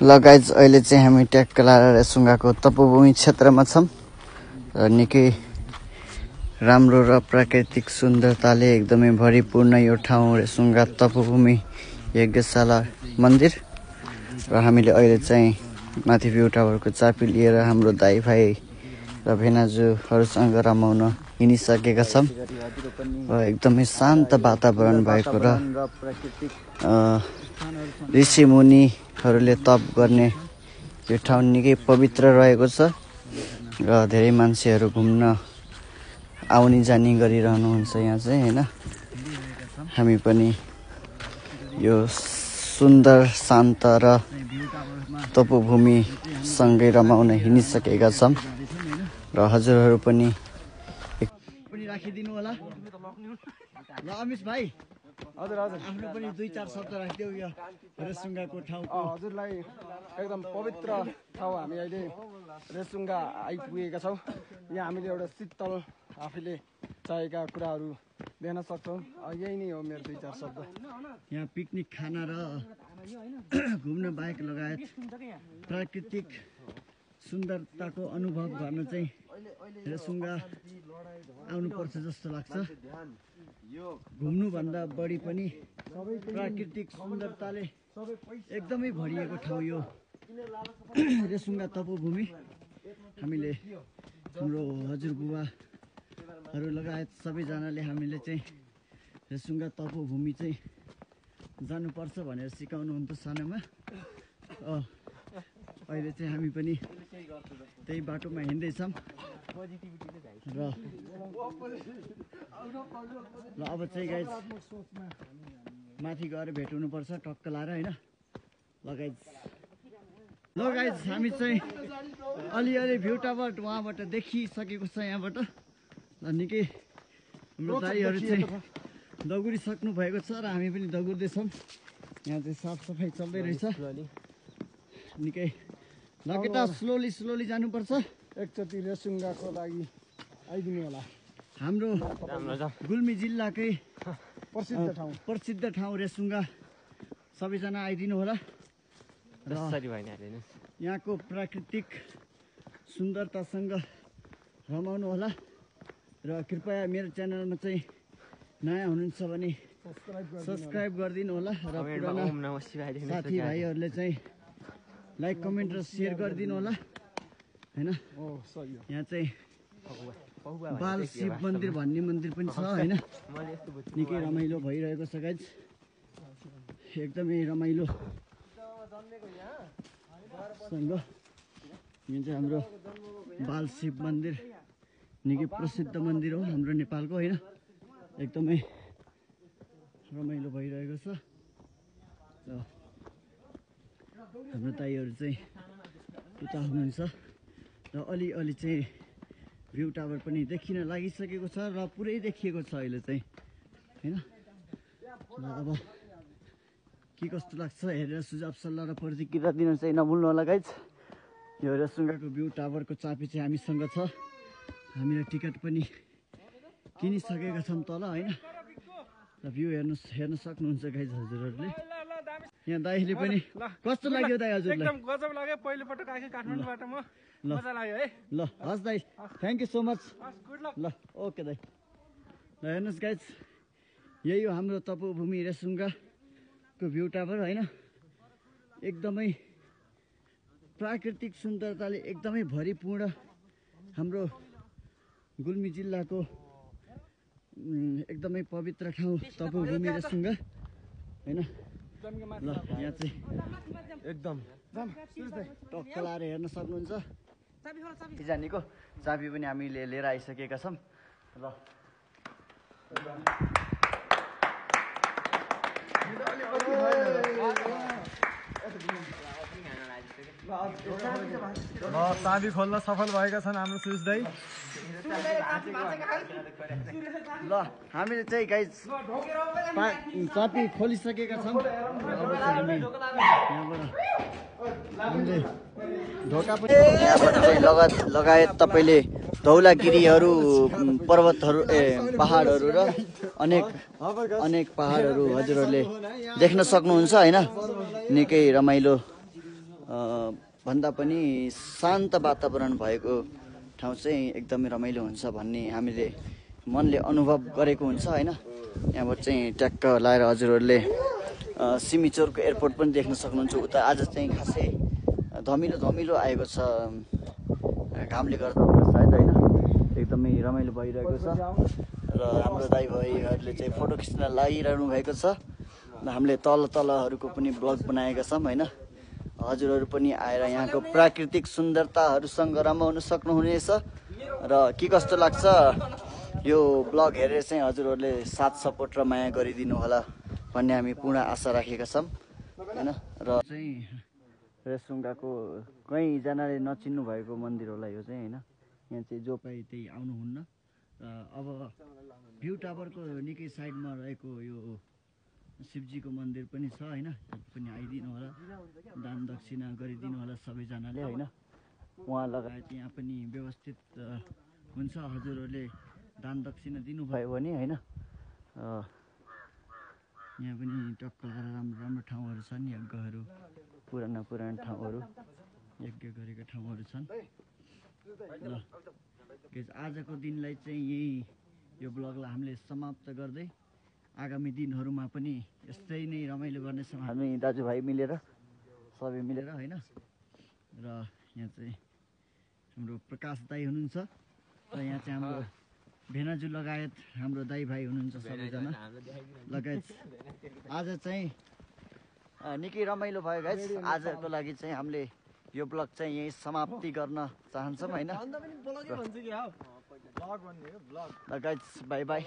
ल गाइज अहिले चाहिँ हामी ट्याक्कला रेसुङ्गाको तपोभूमि क्षेत्रमा छौँ र निकै राम्रो र प्राकृतिक सुन्दरताले एकदमै भरिपूर्ण यो ठाउँ रेसुङ्गा तपोभूमि यज्ञशाला मन्दिर र हामीले अहिले चाहिँ माथि भ्यू टावरको चाबी लिएर हाम्रो दाइ भाइ र भेनाजुहरूसँग रमाउन हिँडिसकेका छौँ र एकदमै शान्त वातावरण भएको र ऋषि मुनिहरूले तप गर्ने यो ठाउँ निकै पवित्र रहेको छ र धेरै मान्छेहरू घुम्न आउने जाने गरिरहनुहुन्छ यहाँ चाहिँ हैन। हामी पनि यो सुन्दर शान्त र तपोभूमि सँगै रमाउन हिँडिसकेका छौँ र हजुरहरू पनि राखिदिनु होला। ल अमिश भाइ हजुर हजुर आफ्नो पनि 2-4 शब्द राखिदेऊ यो रेसुङ्गाको ठाउँको। हजुरलाई एकदम पवित्र ठाउँ हामी अहिले रेसुङ्गा आइपुगेका छौँ। यहाँ हामीले एउटा शीतल आफूले चाहेका कुराहरू देख्न सक्छौँ। यही नै हो मेरो 2-4 शब्द। यहाँ पिकनिक खाना र घुम्न बाहेक लगायत प्राकृतिक सुन्दरताको अनुभव गर्न चाहिँ रेसुङ्गा आउनुपर्छ जस्तो लाग्छ। घुम्नुभन्दा बढी पनि प्राकृतिक सुन्दरताले एकदमै भरिएको ठाउँ यो रेसुङ्गा तपोभूमि। हामीले हाम्रो हजुरबुवाहरू लगायत सबैजनाले हामीले चाहिँ रेसुङ्गा तपोभूमि चाहिँ जानुपर्छ भनेर सिकाउनुहुन्थ्यो सानोमा। अहिले चाहिँ हामी पनि त्यही बाटोमा हिँड्दैछौँ र अब चाहिँ गाइज माथि गएर भेट हुनुपर्छ टक्क लाएर होइन। ल गाइज हामी चाहिँ अलिअलि भ्यू टावर उहाँबाट देखिसकेको छ। यहाँबाट निकै हाम्रो दाइहरू चाहिँ दगुरिसक्नु भएको छ र हामी पनि दगुर्दैछौँ। यहाँ चाहिँ साफसफाइ चल्दै रहेछ निकै। लगेटा स्लोली जानुपर्छ। एकचोटि रेसुङ्गाको लागि आइदिनु होला। हाम्रो गुल्मी जिल्लाकै प्रसिद्ध ठाउँ रेसुङ्गा सबैजना आइदिनु होला र यहाँको प्राकृतिक सुन्दरतासँग रमाउनु होला र कृपया मेरो च्यानलमा चाहिँ नयाँ हुनुहुन्छ भने सब्सक्राइब गरिदिनु होला र पुराना साथीभाइहरूले चाहिँ लाइक कमेन्ट र सेयर गरिदिनु होला हैन। यहाँ चाहिँ बाल शिव मन्दिर भन्ने मन्दिर पनि छ हैन। निकै रमाइलो भइरहेको छ गाइज, एकदमै रमाइलो सँग। यो चाहिँ हाम्रो बाल शिव मन्दिर निकै प्रसिद्ध मन्दिर हो हाम्रो नेपालको हैन। एकदमै रमाइलो भइरहेको छ र हाम्रो दाइहरू चाहिँ उता हुनुहुन्छ र अलिअलि चाहिँ भ्यू टावर पनि देखिन लागिसकेको छ र पुरै देखिएको छ अहिले चाहिँ हैन। र अब के कस्तो लाग्छ हेरेर सुझाव सल्लाह र प्रतिक्रिया दिन चाहिँ नभुल्नु होला गाइज। यो रेसुङ्गाको भ्यू टावरको चाबी चाहिँ हामीसँग छ। हामीले टिकट पनि किनिसकेका छौँ तल हैन। र भ्यू हेर्न सक्नुहुन्छ गाइज हजुरहरूले। यहाँ दाइले पनि कस्तो लाग्यो दाइ हजुरलाई? एकदम गजब लाग्यो। पहिलो पटक आएँ काठमाडौँबाट म। मजा लाग्यो है। ल हस् दाइ, thank you so much. Good lock. ल ओके दाइ। ल हेर्नुहोस् गाइज, यही हो हाम्रो तपोभूमि रेसुङ्गाको भ्यू टावर होइन। एकदमै प्राकृतिक सुन्दरताले एकदमै भरिपूर्ण हाम्रो गुल्मी जिल्लाको एकदमै पवित्र ठाउँ तपोभूमि रेसुङ्गा होइन। ल यहाँ चाहिँ एकदम टक्क लाएर हेर्न सक्नुहुन्छ। जानीको चाबी पनि हामीले लिएर आइसकेका छौँ। ल चाबी खोल्न सफल भएका छन् हाम्रो सुरेश दाइ। ल हामीले चाहिँ गाइज चाबी खोलिसकेका छौँ। अब चाहिँ हामी यहाँबाट ढोका पनि यहाँबाट चाहिँ लगायत तपाईँले धौलागिरीहरू पर्वतहरू पहाडहरू र अनेक पहाडहरू हजुरहरूले देख्न सक्नुहुन्छ हैन। निकै रमाइलो भन्दा पनि शान्त वातावरण भएको ठाउँ चाहिँ एकदमै रमाइलो हुन्छ भन्ने हामीले मनले अनुभव गरेको हुन्छ होइन। यहाँबाट चाहिँ ट्याक्क लाएर हजुरहरूले सिमिचोरको एयरपोर्ट पनि देख्न सक्नुहुन्छ। उता आज चाहिँ खासै धमिलो आएको छ, घामले गर्दा होला सायद होइन। एकदमै रमाइलो भइरहेको छ र हाम्रो दाइभाइहरूले चाहिँ फोटो खिच्न लागिरहनु भएको छ। हामीले तलहरूको पनि ब्लग बनाएका छौँ होइन। हजुरहरू पनि आएर यहाँको प्राकृतिक सुन्दरताहरूसँग रमाउन सक्नुहुनेछ र के कस्तो लाग्छ यो ब्लग हेरेर चाहिँ हजुरहरूले साथ सपोर्ट र माया गरिदिनु होला भन्ने हामी पूर्ण आशा राखेका छौँ होइन। र चाहिँ रेसुङ्गाको कहीँजनाले नचिन्नु भएको मन्दिर होला यो चाहिँ होइन। यहाँ चाहिँ जो पाए त्यही आउनुहुन्न र अब भ्यू टावरको निकै साइडमा रहेको यो शिवजीको मन्दिर पनि छ होइन। पनि आइदिनु होला, दान दक्षिणा गरिदिनु होला सबैजनाले होइन। उहाँ लगायत यहाँ पनि व्यवस्थित हुन्छ, हजुरहरूले दान दक्षिणा दिनुभयो भने होइन। यहाँ पनि टक्क राम्रो ठाउँहरू छन्, यज्ञहरू पुराना ठाउँहरू, यज्ञ गरेका ठाउँहरू छन्। र आजको दिनलाई चाहिँ यो ब्लगलाई हामीले समाप्त गर्दै आगामी दिनहरूमा पनि यस्तै नै रमाइलो गर्नेछौँ हामी दाजुभाइ मिलेर, सबै मिलेर होइन। र यहाँ चाहिँ हाम्रो प्रकाश दाई हुनुहुन्छ र यहाँ चाहिँ हाम्रो भेनाजु लगायत हाम्रो दाइभाइ हुनुहुन्छ सबैजना लगायत। आज चाहिँ निकै रमाइलो भयो गाइस। आजको लागि चाहिँ हामीले यो ब्लग चाहिँ यहीँ समाप्ति गर्न चाहन्छौँ होइन। Guys by by.